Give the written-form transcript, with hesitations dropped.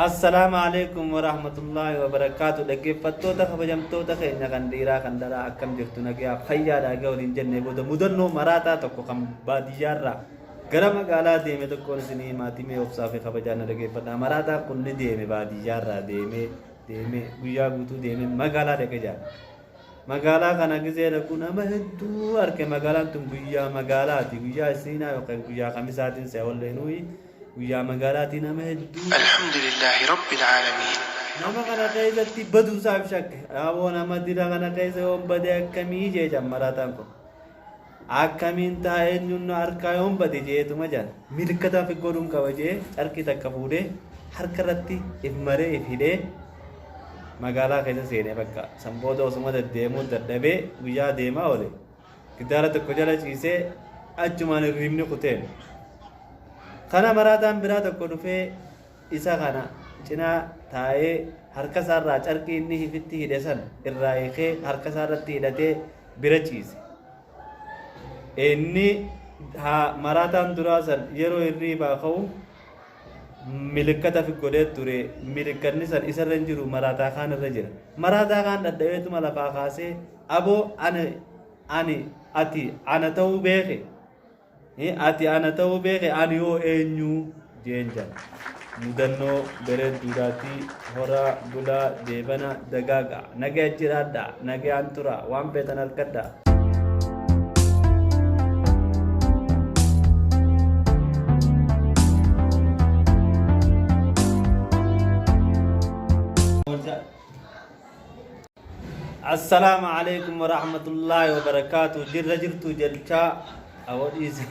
Assalaamu alaikum warahmatullaahi wabarakaatu. Dhaggeeffattoota kabajamtoota keenya kan dhiiraa kan dhalaa, akkam jirtu? Nagayaa, fayyaadha? Egaa waliin jennee booda mudannoo maraataa tokko kan baadiyyaarraa gara magaalaa deeme tokkoon isinii maatii mee obsaa fi kabajaan na dhaggeeffadha. Maraataan kun ni deeme, baadiyyaarraa deemee deemee guyyaa guutuu deemee magaalaa dhaqe jira. Magaalaa kana gizee dhaqu nama hedduu arge. Magaalaan tun guyyaa magaalaati. Guyyaa Isniinaa yookaan guyyaa Kamisaatiin si'a walleenuyi guyyaa magaalaatii nama hedduu. Alhamdulillahi Rabbil Aalamiin. Nama kana keessatti baduu isaaf shakke. Aboo, nama dira kana keessa yoon bade akkamii jee maraataan kun. Akkamiin ta'a, eenyuun na harkaa yoon bade jeetuma jaan. Milkataa fi godhuun qaba jee carqii takka fuudhee harka irratti if maree if hidhee magaalaa keessa seenee bakka san booda osuma deddeemuu dadhabee guyyaa deemaa oole. Gidaara tokko jala ciisee achumaan hirribni kuteen. Kana maraataan biraa tokko dhufee isa kana cinaa taa'ee harka isaarraa carqii inni ifitti hidhe san irraa hiikee harka isaarratti hidhatee bira ciise. Inni haa maraataan duraa san yeroo hirriibaa ka'u milikkata fi godhee ture. Milikkanni san isarra hin jiru, maraataa kaan irra jira. Maraataa kaan dhadhabeetuma lafaa kaasee, "Aboo, ani ati ana ta'uu beeke, ati ana ta'uu beeke, ani yoo eenyu?" jeen jala. Mudannoo bareedduudhaatii horaa bulaa deebana dagaaga, nagaya jiraadha, nagayaan tura, waan feetan harkadha. Assalaamu alaikum warahmatullaahi wabarakaatu. Jirra, jirtu jelchaa awwadhiisa.